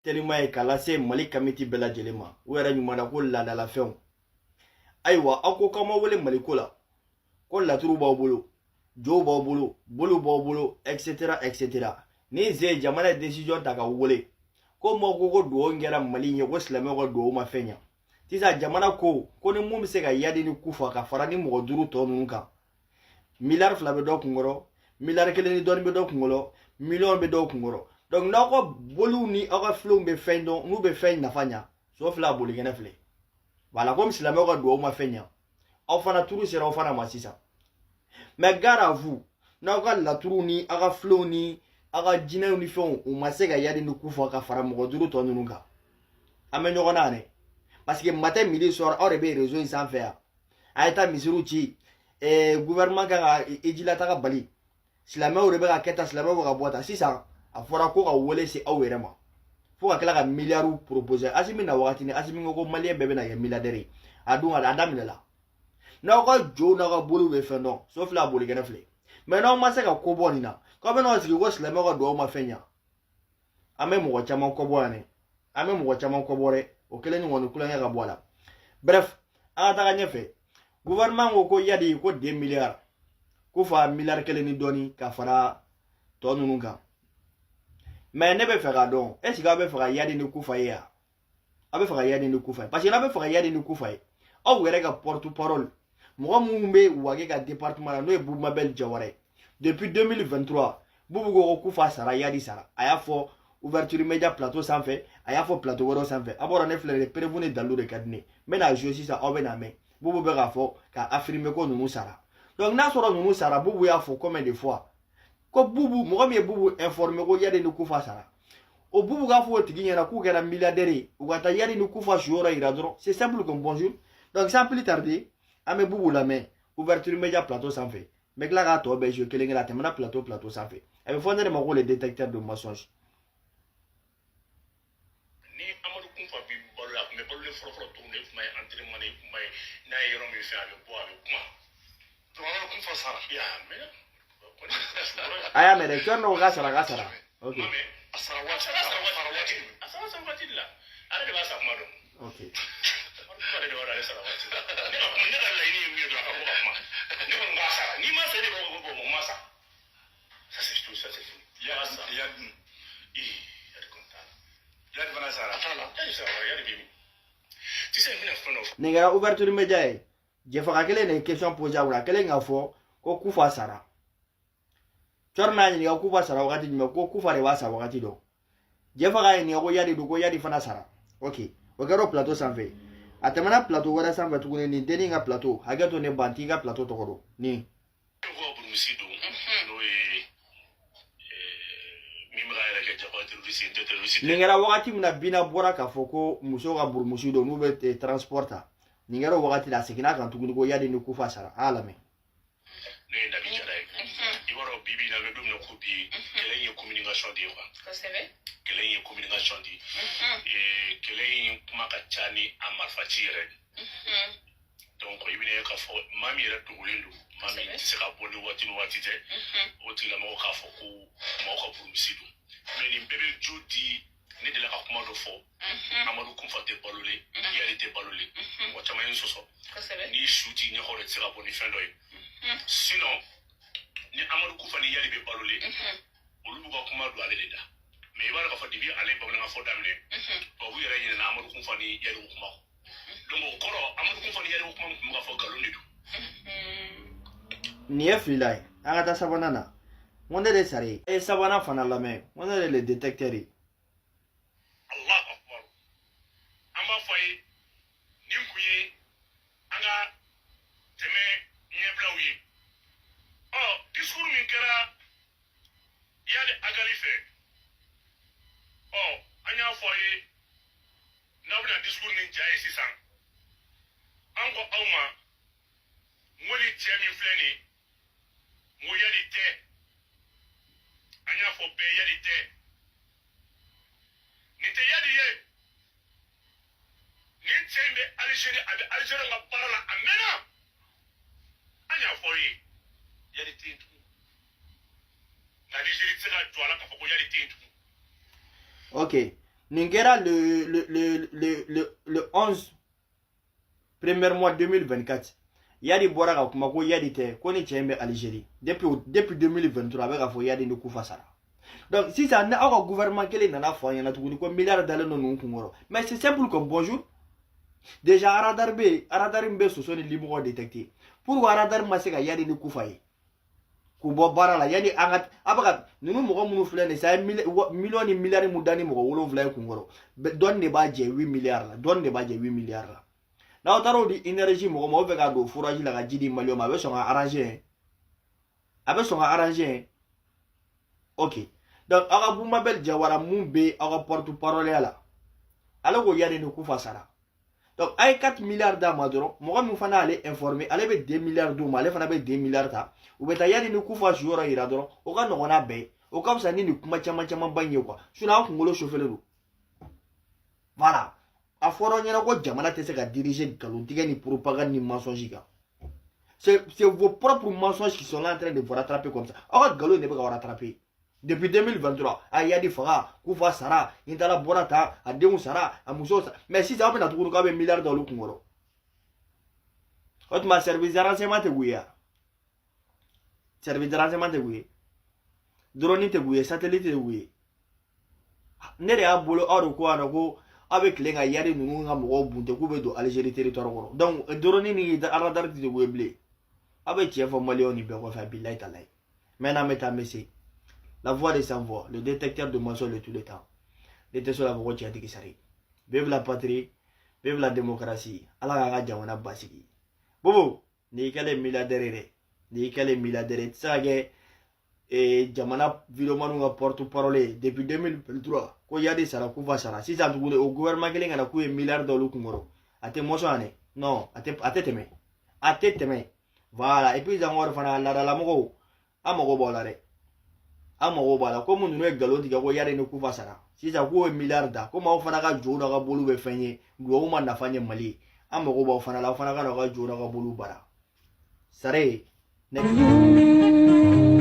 Telima ye k'a lase Mali kamiti bɛɛ lajɛlen ma, u yɛrɛ ɲuman na ko laadalafɛnw. Ayiwa, aw ko k'aw ma wele Maliko la, ko laturu b'aw bolo, jow b'aw bolo, boliw b'aw bolo, etc etc. Ni ze jamana ye décision ta ka wele ko maaw ko ko dugawu kɛra Mali ɲɛ, ko silamɛw ka dugawu ma fɛn ɲa. Sisan jamana ko ko ni mun bɛ se ka Yadi ni Kufa ka fara ni mɔgɔ duuru tɔ ninnu kan, miliyari 2 bɛ dɔ kunkɔrɔ, miliyari 1 ni dɔɔni bɛ dɔ kunkɔrɔ, miliyɔn bɛ dɔw kunkɔrɔ. Donc n'aw ka boliw ni aw ka filenw bɛ fɛn dɔn, n'u bɛ fɛn nafa ɲa, so filɛ, a boli kɛnɛ filɛ. Voilà, komi silamɛw ka dugawu ma fɛn ɲa, aw fana turu sera aw fana ma sisan. Mais gare à vous, n'aw ka laturu ni aw ka filenw ni aw ka jinɛw ni fɛnw, u ma se ka Yadi ni Kufa ka fara mɔgɔ duuru tɔ ninnu kan, an bɛ ɲɔgɔn na dɛ, parce que matin, midi, soir, aw de bɛ réseau in sanfɛ yan. A ye taa misiriw ci, gouvernement kan ka ejilataga bali, silamɛw de bɛ ka kɛ tan, silamɛw bɛ ka bɔ tan. Sisan a fɔra ko ka wele se aw yɛrɛ ma fo ka tila ka miliyariw proposer. Asimi na wagati ni Asimi ko ko Malien bɛɛ bɛna kɛ milliardaire ye, a dun a daminɛ la. N'aw ka jow n'aw ka boliw bɛ fɛn dɔn, so filɛ, a boli kɛnɛ filɛ. Mais n'aw ma se ka ko bɔ nin na, k'aw bɛna sigi ko silamɛw ka dugawu ma fɛn ɲa, an bɛ mɔgɔ caman kɔbɔ yan dɛ, an bɛ mɔgɔ caman kɔbɔ dɛ. O kelen ni kɔni kulonkɛ ka bɔ a la. Bref, an ka taga ɲɛfɛ. Gouvernement ko ko Yadi ko 2 miliyari, ko fa miliyari 1 ni dɔɔni ka fara tɔ ninnu kan. Mais ne bɛ fɛ k'a dɔn, est ce que aw bɛ fɛ ka Yadi ni Kufa ye yan? Aw bɛ fɛ ka Yadi ni Kufa ye, parce que n'aw bɛ fɛ ka Yadi ni Kufa ye, aw yɛrɛ ka porte parole, mɔgɔ minnu bɛ Wage ka département la, n'o ye Bubu Mabel Jawara ye, depuis 2023, Bubu ko ko Kufa sara, Yadi sara. A y'a fɔ Ouverture Média plateau sanfɛ, a y'a fɔ plateau wɛrɛw sanfɛ. A bɔra ne filɛ de, preuve ni dalilu de ka di ne. N bɛna jouer sisan, aw bɛna mɛn Bubu bɛ k'a fɔ k'a affirmer ko ninnu sara. Donc n'a sɔrɔ ninnu sara, Bubu y'a fɔ combien de fois ko Bubu, mɔgɔ min ye Bubu informé ko Yadi ni Kufa sara, o Bubu k'a fɔ o tigi ɲɛna k'u kɛra milliardaire ye, u ka taa Yadi ni Kufa suyɔrɔ yira dɔrɔn. C'est simple comme bonjour. Donc sans plus tarder, an bɛ Bubu lamɛn Ouverture Média plateau sanfɛ. N bɛ tila k'a tɔ bɛɛ jouer kelen kelen. A tɛmɛna plateau plateau sanfɛ. A bɛ fɔ ne de ma ko le détecteur de mensonge. Ni Amadu Kunfa bi balo, a tun bɛ balolen fɔlɔ-fɔlɔ cogo min na, i tun b'a ye entraînement na, i tun b'a ye n'a ye yɔrɔ min fɛ, a bɛ bɔ, a bɛ kuma. Donc Amadu Kunfa sara? Ya mɛ kɔni. A y'a mɛn dɛ, cɔri ko k'a sara, k'a sara, ok. Ma mɛn. A sara waati? A sara, A sara waati? A sara, sara waati de la, ale de b'a sa kuma dɔn. Amadu Kunfa de b'a dɔn ale sara waati la. Ne ka kuma, ne ka laɲini ye min ye dɔrɔn, a ka bɔ ka kuma. Ne kɔni k'a sara, n'i ma sa, e de b'a fɔ ko bon, ma sa. Ça c'est tout, ça c'est fini. Yadi, Yadi? Ii, Yadi kɔni t'a la. Yadi fana sara? A t'a la. Yadi sara, Yadi bɛ min? Tu sais, n bɛna fɛn dɔ fɔ. Nin kɛra Ouverture Média ye. Jɛfaga kelen de ye question posé a kunna, a kelen k'a fɔ ko Kufa sara. Cɔri n'a ɲininka Kufa sara wagati jumɛn, ko Kufa de b'a sa wagati dɔn. Jɛfaga y'a ɲininka ko Yadi don, ko Yadi fana sara. Ok, o kɛra o plateau sanfɛ. A tɛmɛna plateau wɛrɛ sanfɛ tuguni, nin dennin ka plateau, hakɛ to ne ba, n t'i ka plateau tɔgɔ dɔn nin. Ko ka burumusi don, n'o ye min bɛ k'a yɛrɛ kɛ jago terroriste ye, n tɛ terroriste. Nin kɛra wagati min na Bina bɔra k'a fɔ ko muso ka burumusi don, n'u bɛ transport ta. Nin kɛra o wagati la. A seginna kan tuguni ko Yadi ni Kufa sara. A y'a lamɛn. N'o ye Nabi Jara ye. I b'a dɔn, bi bi in na, an bɛ don min na ko bi, kɛlɛ in ye communication de ye quoi. Kɛlɛ in ye communication de ye. Kɛlɛ in kuma ka ca ni a marifaci yɛrɛ. Donc i bɛna ye k'a fɔ maa min yɛrɛ dogolen don, maa min tɛ se ka bɔ ni waati ni waati tɛ, o tigilamɔgɔ k'a fɔ ko maaw ka burumusi don. Mais nin bɛɛ bɛ jo di. Ne delila ka kuma dɔ fɔ: Amadu Kunfa tɛ balolen, Yali tɛ balolen. Mɔgɔ caman ye n sɔsɔ. Ni su t'i ɲɛkɔrɔ, i tɛ se ka bɔ ni fɛn dɔ ye. Sinon ni Amadu Kufa ni Yali bɛ balolen, olu b'u ka kuma don ale de da. Mais i b'a dɔn k'a fɔ depuis ale ye bamanankan fɔ daminɛ, tubabu yɛrɛ ɲinɛna Amadu Kunfa ni Yali ko kuma kɔ. Donc o kɔrɔ, Amadu Kunfa ni Yali ko kuma min tun bɛ ka fɔ, nkalon de don. Nin ye filila ye. An ka taa sabanan na. N ko ne de sara ye. E ye sabanan fana lamɛn. N ko ne de le détecteur ye. Allahu akbar! An b'a fɔ a ye, nin kun ye an ka tɛmɛ ɲɛbilaw ye. Ɔ, discours min kɛra Yali Agali fɛ, ɔ, an y'a fɔ a ye, n'aw bɛna discours nin ja ye sisan, an ko aw ma, n ko ni cɛ min filɛ nin ye, n ko Yali tɛ. An y'a fɔ bɛɛ, Yali tɛ, nin tɛ Yadi ye. Nin cɛ in bɛ Alizeri, a bɛ Alizeri ka baara la, a mɛnna. An y'a fɔ aw ye, Yadi tɛ yen tugun, nka Alizeri tɛ se ka jɔ a la k'a fɔ ko Yadi tɛ yen tugun. Ok, Nin kɛra le 11 premier mois 2024. Yadi bɔra ka kuma ko Yadi tɛ, ko ni cɛ in bɛ Algérie depuis 2023. A bɛ k'a fɔ Yadi ni Kufa sara. Donc sisan, ni aw ka gouvernement kelen nana fɔ an ɲɛna tuguni ko miliyari dalen don ninnu kunkɔrɔ, mais c'est simple comme bonjour. Déjà radar bɛ yen, radar min bɛ soso ni limɔgɔw détecter. Pourquoi radar ma se ka Yadi ni Kufa ye k'u bɔ baara la yanni an ka a bɛ ka ninnu mɔgɔ minnu filɛ nin ye sa ye miliyɔn ni miliyari mun da ni mɔgɔ 7 ye kunkɔrɔ? Dɔɔni de b'a jɛ 8 miliyari la, dɔɔni de b'a jɛ 8 miliyari la. N'aw taara o di énergie mɔgɔ ma, o fɛ k'a don forage la ka ji di maliyɛnw ma, a bɛ sɔn ka arranger, a bɛ sɔn ka arranger. Ok, donc aw ka Bumabel Jawara mun bɛ aw ka porte parole la, ale ko Yadi ni Kufa sara. Donc a ye 4 milliards d'a ma dɔrɔn, mɔgɔ min fana y'ale informer, ale bɛ 2 milliards d'u ma, ale fana bɛ 2 milliards ta, u bɛ taa Yadi ni Kufa suyɔrɔ yira dɔrɔn. O ka nɔgɔn n'a bɛɛ ye, o ka fisa ni nin kuma caman camanba in ye quoi. Sinon an kunkolo sofɛlen don. Voilà, a fɔra ɲɛna ko jamana tɛ se ka diriger nkalontigɛ ni propagande ni mensonge kan. C'est vos propres mensonges qui sont là en train de vous rattraper comme ça. Aw ka nkalon de bɛ ka rattraper depuis 2023. A Yadi faga, Kufa sara, n taara bɔra ta, a denw sara, a musow sara. Mais sisan aw bɛna tuguni k'aw bɛ miliyari da olu kunkɔrɔ. O tuma service de renseignement tɛ k'u ye wa? Service de renseignement tɛ k'u ye, drone tɛ k'u ye, satellite tɛ k'u ye. Ne de y'a bolo aw de ko yan nɔ ko aw bɛ tilen ka Yadi ninnu ka mɔgɔw bunte k'u bɛ don Algérie territoire kɔnɔ. Donc drone ni radar tɛ k'u ye bilen. Aw bɛ tiɲɛ fɔ maliyɛnw ni bɛɛ kɔfɛ, bilayi talayi. Maintenant an bɛ taa, an bɛ se la voix de sans voix, le détecteur de mensonges de tous les temps. Ne tɛ se k'a fɔ ko tiɲɛtigi sari. Vive la patrie, vive la démocratie. Ala k'an ka jamana basigi. Bobo, n'i kɛlen milliardaire ye dɛ, n'i kɛlen milliardaire ye, i tɛ se ka kɛ jamana videomaniw ka porte parole ye depuis 2023 ko Yadi sara, Kufa sara. Sisan tuguni o gouvernement kelen ka na k'u ye miliyari da olu kunkɔrɔ, a tɛ mɔsɔn yan dɛ. Non, a tɛ, a tɛ tɛmɛ, a tɛ tɛmɛ. Voilà. Et puis encore fana, laadalamɔgɔw, an mago b'aw la dɛ, an mago b'a la. Komi ninnu ye nkalon tigɛ ko Yadi ni Kufa sara, sisan k'u ye miliyari da, komi aw fana ka jow n'aw ka boliw bɛ fɛn ye, duwawu ma nafa ɲɛ Mali ye. An mago b'aw fana la, aw fana ka n'aw ka jow n'aw ka boliw bara sare ne.